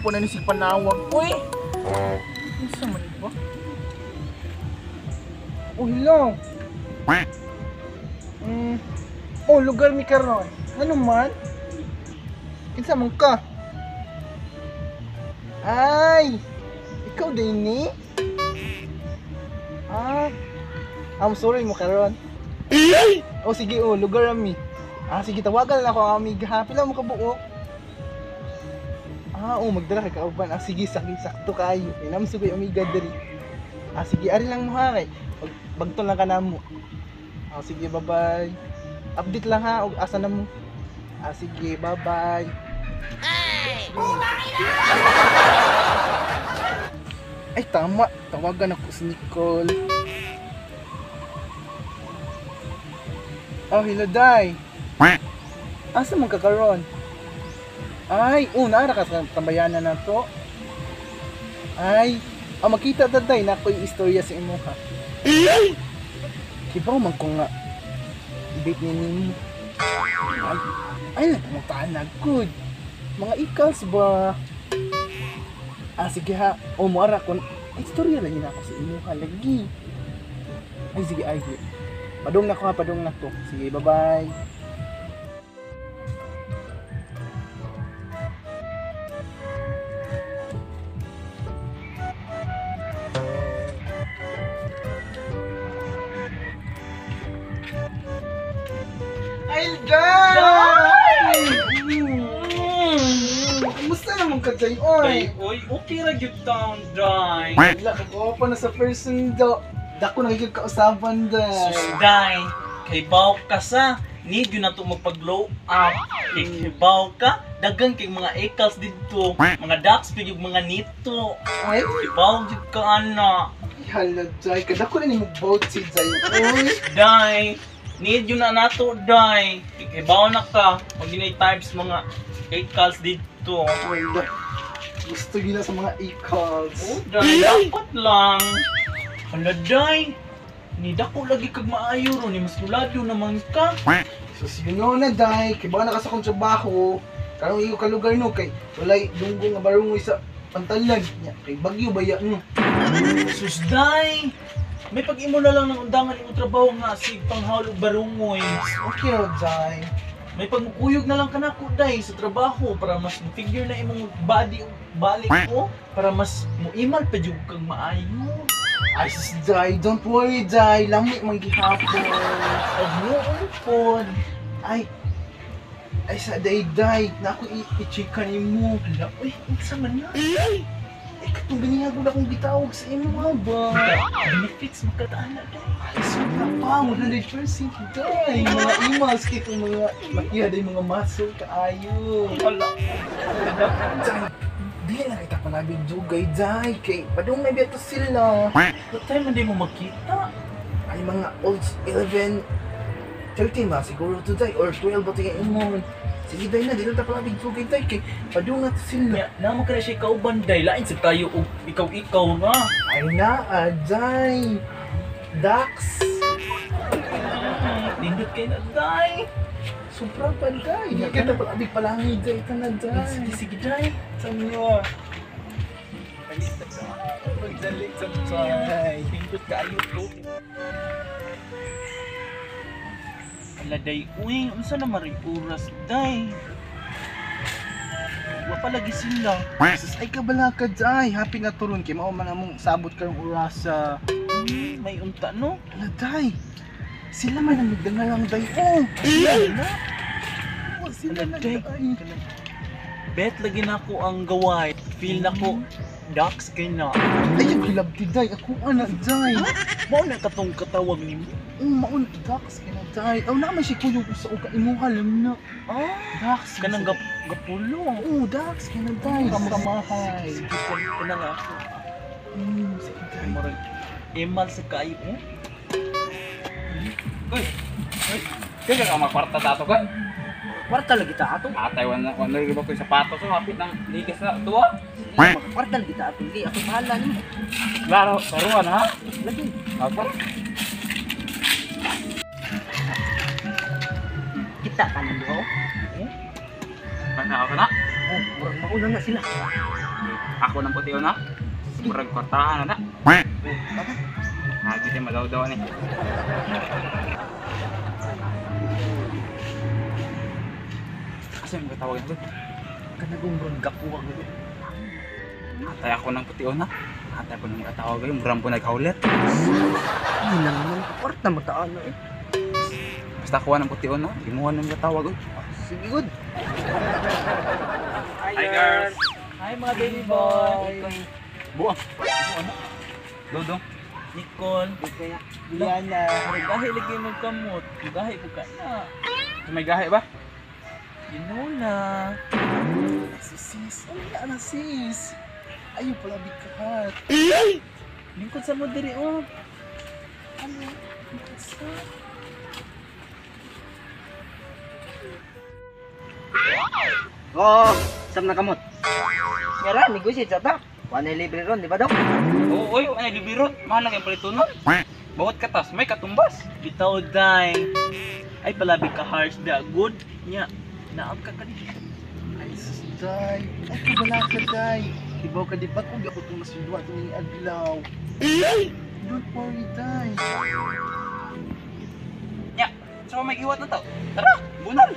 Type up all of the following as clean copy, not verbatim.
Ano po na ni si panawag? Uy! Unsa man ba? Oh, hello. Oh, lugar mi karon. Ano man? Kinsa man ka? Ay! Ikaw din ni? Ah, I'm sorry mo karon. Oh, sige, oh, lugar mi. Ah, sige, tawagan lang ako ang amiga. Ha? Pila mo kabuok? Ah, oh, magdala kay kauban. Ah, sige, sakto kayo. Kay namso ko'y amiga diri. Ah, sige, ari lang mo ha kay. Bagton lang ka namo. Ah, sige, bye-bye. Update lang ha og asa na mo. Ah, sige, bye-bye. Ay, tama. Tawagan ako si Nicole. Oh, hello, Day. Asa man ka karon? Ay, oh, naara ka sa tambayanan na to. Ay, makita ta, Day, na ako'y istorya sa imo ha. Kibaw man ko nga date ni nimo. Ay, nagpamutahan na good. Mga ikals ba? Ah, sige ha. O, muara ko. Ay, istorya lang yun ako sa imo ha, lagi. Ay, sige, ay, sige. Padung na ko ha, padung na ko. Sige, bye-bye. Ay, Day! Kumusta naman ka, Day? Oy! Oy, okay ra gyud taon, Day. Wala, kagwapo na sa person do. Dako na gyud kausaban, Day. Sus, Day. Kay baw ka sa need yun na to magpag-glow up. Kay baw ka, daghan kay mga ekals didto, mga ducks pig mga nito. Ay, Kay baw gyud ka ana. hala, Day. Kadako na nimo boat si Day. Oy! Day, need yun na nato, Day. Kay baw na ka, pag ginay types mga ekals didto. Wala. Gusto yun na sa mga ekals. Oh, Day, dapat lang. Hala, Day. Ni dako lagi kag maayo ro ni mas lulado naman ka. Sus, you know na, Day. Kay baka na ka sa akong trabaho. Karong iyo ka lugar no kay walay dunggo nga barungoy sa pantalan. Nya, kay bagyo baya no. Sus, Day. May pag-imo na lang ng undangan imong trabaho nga sig panghawlo barungoy. Okay ra, Day. May pagmukuyog na lang kanako, Day, sa trabaho para mas figure na imong body ug balik ko para mas muimal pa jud kag maayo. Ay, sus, Day. Don't worry, Day. Lami man gihapon. Og noon pod. Ay, ay sa Day, Day. Na ako i-chika nimo. Hala, uy, unsa man na? Ay, katong ganihagod akong gitawag sa imo ha ba? Benefits makataan na, Day. Ay, sobra pa, 100%, Day. Mga imas, kito mga makiha, Day, mga muscle kaayo. Hala. Day, di na kita palabig dugay, Day. Kay, padung may biyato sila. What time man di mo makita? Ay, mga old 11:30 ba siguro to, Day, or 12 ba tingin mo. Sige, Day na, di na ta palabig dugay, Day. Kay, padung na to sila. Nya, namo ka na siya kauban, Day. Lain sa tayo og ikaw-ikaw na. Ay na, Day. Dax. Nindot kay na, Day. Sobrang panday. Di kita palabig palangit, Day. Ito na, Day. Sige, sige, Day. Sa mo. Magdalik sa Day. Nindot kaayo to. Ala, Day. Uy, unsa na maring oras, Day? Wa pa lagi sila. Sus, ay kabala ka, Day. Happy na turon kay mao man among sabot karong orasa. May unta no? Ala, Day. Sila man ang nagdangalang, Day. Oh, Ala, oh sila Ala, na, Day. Day. Bet lagi na ako ang gaway. Feel na ko ducks kay na. Ay, yung hilabti, Day. Ako, ana, Day. Mao na katong katawag nimo. Oh, maon, Dax kay na, Day. Oh, naman siya kuyog sa uka imuha lang na. Ah, Dax. kanang gapulo. Oh, Dax kay na, Day. Kamahay. Sige, kana nga ako. Sige, Day. Murag emal sa kaayo oh. Uy! Uy! Kaya ka magkwarta sa ato ka? Kwarta lagi ta ato. Atay, wala wala ba ko yung sapatos. So, hapit ng ligas na tuwa. Kwarta lagi ta ato. Hindi ako bahala nimo. Laro, laruan ha? Lagi. Ako? Kita ka nang duha. Mana ako na? Oh, murag mauna na sila. Ako nang puti na. Murag kwartahan na na. Lagi tayo madaw-daw ni. Asa yung katawag na? Kanagong murag gapuwag gud. Atay ako ng puti na. Atay ako ng katawag kayo. Murang po naghaulit. Ay nang man kwarta mo taan na eh. Basta kuha ng puti na. Imuha ng katawag. Sige gud. Hi girls! Hi mga baby boy. Buang! Dodong. Nicole. Juliana. Gahi lagi mo kamot. Gahi po ka na. May gahi ba? Ginuna. Si sis. Ano na na sis? Ayaw pala bigkat. Lingkod sa mo diri oh. Ano? Lingkod sa... Oh, sam na kamot. Yara, negotiate sa ta. Wala libre ron, di ba dok? Oo, oy, ay libirot. Mahal lang yung palitunon. Bawat katas, may katumbas. Bitaw day. Ay palabi ka harsh da good. Nya. Naab ka kanina. Ay sis day. Ay kabala ka day. Ibaw ka di ba kung ako itong masundwa itong adlaw. Don't worry day. Nya, so may giwat na to. Tara, bunal.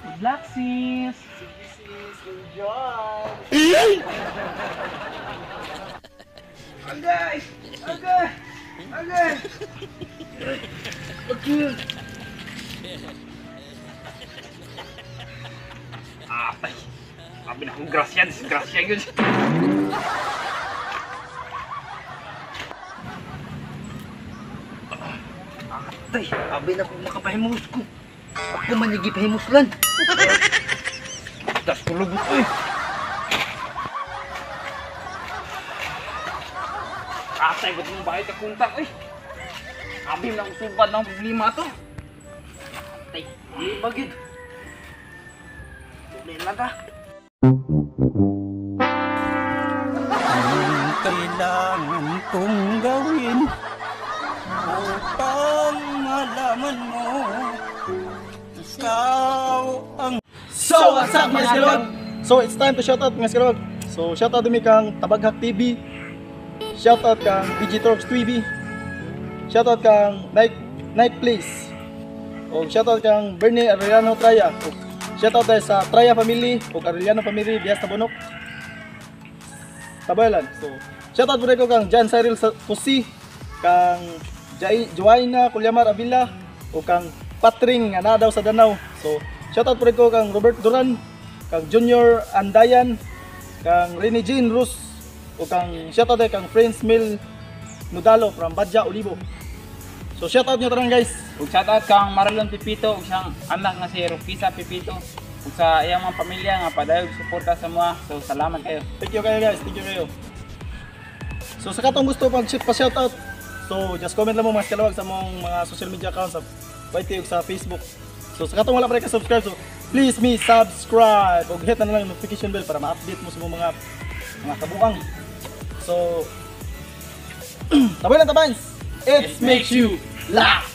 Good luck sis. Sige sis, enjoy! Agay! Agay! Agay! Atay! Sabi na akong grasya, disgrasya yun. Atay, abi na ko makapahimus ko. Ako man yung gipahimuslan. Das tulog mo, eh. Atay, ba't mong bayad ka kontak, eh? Abi na akong subad ng problema to. Atay, di ba gid? Tunay lang ka. Anong kailangan kong gawin upang malaman mo ikaw ang So, what's up mga skalawag? So, it's time to shout out mga skalawag. So, shout out dumi kang Tabaghak TV. Shout out kang BG Torx TV. Shout out kang Nike Place. O shout out kang Bernie Arellano Traya. O, shout out tayo sa Traya family o Arellano family Dias Tabunok. Tabayalan. So, shout out po rin ko kang John Cyril Pusi, kang Joaina Kulyamar Avila o kang Patring nga naa daw sa Danau. So, shout out po rin ko kang Robert Duran, kang Junior Andayan, kang Rene Jean Rus, o kang shout out kang Prince Mil Nudalo from Badja Olivo. So, shout out nyo tanan guys. Ug shout out kang Marlon Pipito ug siyang anak nga si Rufisa Pipito ug sa iyang mga pamilya nga padayog suporta sa mga. So salamat kayo. Thank you kayo guys, thank you kayo. So sa katong gusto pag pa shout out, so just comment lang mo mga skalawag sa mong mga social media accounts sa YT ug sa Facebook. So sa katong wala pa rin ka-subscribe, so please me subscribe ug hit na lang yung notification bell para ma-update mo sa mong mga kabuang. So tabay lang tabans. It makes you laugh.